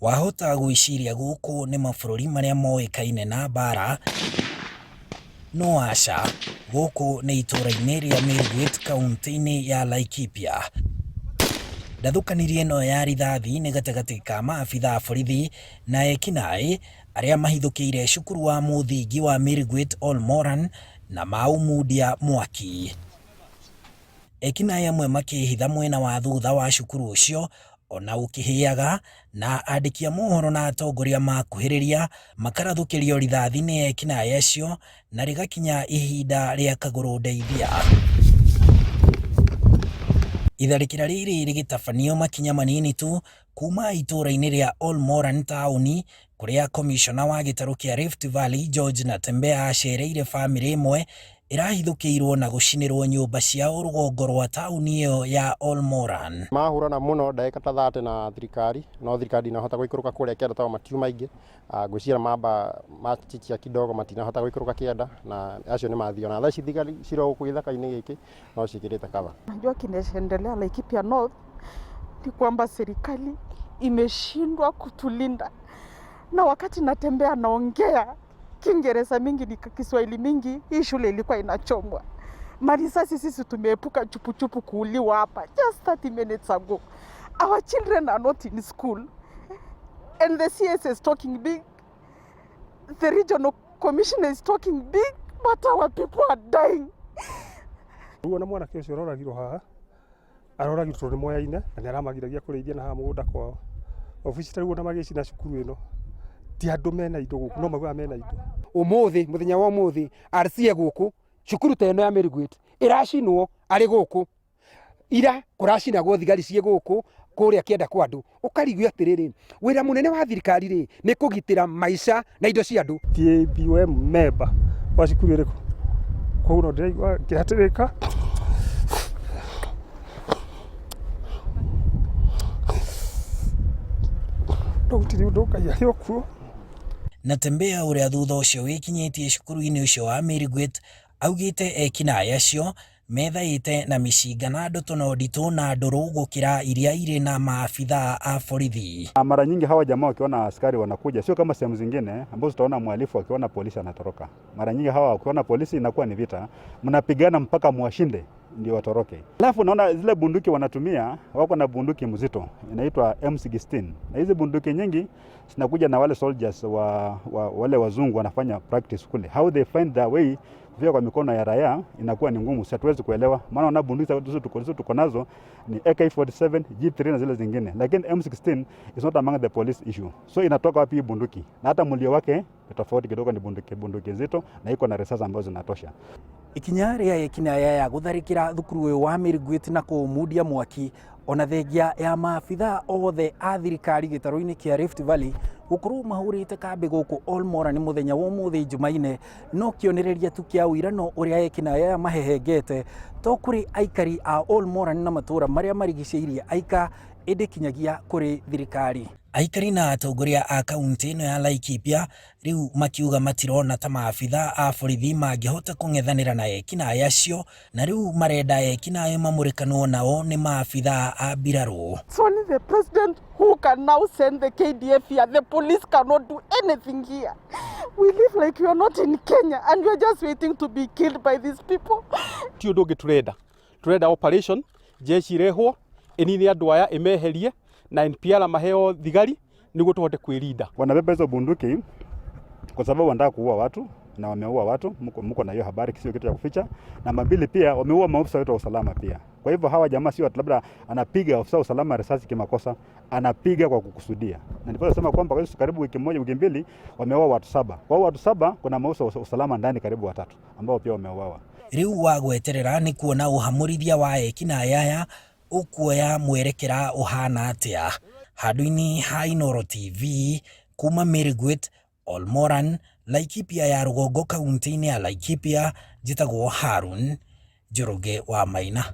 Wahota gwĩciria gũkũ nĩ mabũrũri marĩa moĩkaine na mbara, no aca, gũkũ nĩ itũũra-inĩ rĩa Mirgwit kauntĩ-inĩ ya Laikipia. Ndathũkanirie ĩno ya rithathi nĩ gatagatĩ ka maabitha a borithi na ekinaĩ arĩa mahithũkĩire cukuru wa mũthingi wa Mirgwit Olmoran na maũmundia mwaki. Ekinaĩ amwe makĩĩhitha mwena wa thutha wa cukuru ũcio o na ũkĩhĩaga, na andĩki a mohoro na atongoria makuhĩrĩria makarathũkĩrio rithathi nĩ ekinaĩ acio na rĩgakinya ihinda rĩa kagũrũ ndeithia. Itharĩkĩra rĩrĩ rĩgĩtabanio makinya manini tu kuma itũũra-inĩ rĩa Olmoran taũni kũrĩa komishona wa gĩtarũ kĩa Rift Valley George Natembeya acereire bamĩrĩ ĩmwe ĩrahithũkĩirwo na gũcinĩrwo nyũmba ciao rũgongo rwa taũni ĩyo ya Olmoran. Mahũrana mũno ndagĩka ta 30 na thirikari, no thirikari ndinahota gũikũrũka kũrĩa kĩanda tondũ matiuma aingĩ. Ngwĩciria mamba machichia kidogo matinahota gũikũrũka kĩanda na acio nĩ mathio. Na thaa ici thigari cirĩ o gũkũ gĩthaka-inĩ gĩkĩ no ciĩkĩrĩte cover. Najua kinachoendelea Laikipia North ni kwamba serikali imeshindwa kutulinda, na wakati natembea naongea Kiingereza mingi ni Kiswahili mingi, hii shule ilikuwa inachomwa marisasi. Sisi tumeepuka chupuchupu kuuliwa hapa just 30 minutes ago. Our children are not in school and the CS is talking big, the regional commissioner is talking big, but our people are dying. Rĩu ona mwanake ũcio ũroragirwo haha aroragirwo tondũ nĩ moyaine na nĩ aramagiragia kũrĩithia na haha mũgũnda kwao. Obici ta rĩu ona magĩcina cukuru ĩno ti andũ mena indo gũkũ no maugaga mena indo. Ũmũthĩ mũthenya wa ũmũthĩ RC e gũkũ cukuru ta ĩno ya Mirgwit ĩracinwo arĩ gũkũ, ira kũracinagwo thigari ciĩ gũkũ kũrĩa kĩanda kwa andũ, ũkarigwo atĩrĩrĩ, wĩra mũnene wa thirikari rĩ nĩ kũgitĩra maica na indo cia andũ. TABOM member wa cukuru ĩrĩkũ? Koguo no ndĩraigua ngĩhatĩrĩrĩka. No gũtirĩ ũndũ Ngai arĩ o kuo. Natembeya ũrĩa thutha ũcio wĩkinyĩtie cukuru-inĩ ũcio wa Mirgwit augĩte ekinaĩ acio methaĩte na mĩcinga na ndotono nditũ na ndũrũ gũkĩra iria irĩ na maabithaa a borithi. Mara nyingi hawa jamaa wakiona askari wanakuja, sio kama sehemu zingine ambazo utaona mhalifu akiona polisi anatoroka. Mara nyingi hawa wakiona polisi inakuwa ni vita, mnapigana mpaka mwashinde ndio watoroke. Alafu naona zile bunduki wanatumia, wako na bunduki mzito inaitwa M16, na hizi bunduki nyingi zinakuja na wale soldiers wa wale wazungu wanafanya practice kule. How they find their way kufika kwa mikono ya raia inakuwa ni ngumu, hatuwezi kuelewa, maana wana bunduki tuko nazo ni AK47, G3 na zile zingine, lakini M16 is not among the police issue. So inatoka wapi hii bunduki? Na hata mulio wake ni tofauti kidogo, ni bunduki nzito na iko na risasi ambazo zinatosha. Ikinya rĩa ekinaĩ aya gũtharĩkĩra thukuru ũyũ wa Mirgwit na kũũmundia mwaki ona thengia ya maabithaa othe a thirikari gĩtarũ-inĩ kĩa Rift Valley gũkorwo mahũrĩte kambĩ gũkũ Olmoran mũthenya wa ũmũthĩ Jumaine no kĩonereria tu kĩa ũirano ũrĩa ekinaĩ aya mahehengete to kũrĩ aikari a Olmoran na matũũra marĩa marigicĩirie aika ĩndĩ kinyagia kũrĩ thirikari. Aikari na atongoria a kaunti ĩno ya Laikipia rĩu makiuga matirona ta maabithaa a borithi mangĩhota kũng'ethanĩra na ekinaĩ acio na rĩu marenda ekinaĩ mamũrĩkanwo nao nĩ maabithaa a mbirarũ. It's only the president who can now send the KDF here. The police cannot do anything here. We live like we are not in Kenya and we are just waiting to be killed by these people. Ti ũndũ ũngĩ tũrenda, tũrenda operation jeshi irehwo ĩnine andũ aya ĩmeherie na NPR maheo thigari nĩguo tũhote kwĩrinda. Wanabeba hizo bunduki kwa sababu wanataka kuua watu na wameua watu, mko na hiyo habari, sio kitu cha kuficha. Namba mbili, pia wameua maofisa wetu wa usalama pia. Kwa hivyo hawa jamaa sio labda anapiga ofisa wa usalama risasi kimakosa, anapiga kwa kukusudia. Na ndipo nasema kwamba kwa karibu wiki moja wiki mbili wameua watu 7. Kwa watu 7 kuna maofisa wa usalama ndani karibu 3 ambao pia wameuawa. Rĩu wa gweterera nĩ kuona ũhamũrithia wa ekinaĩ aya ũkuoya mwerekera ũhana atĩa. Handũ-inĩ ha Inooro TV kuma Mirgwit, Olmoran, Laikipia ya rũgongo kaunti-inĩ ya Laikipia, njĩtagwo Harun Njoroge wa Maina.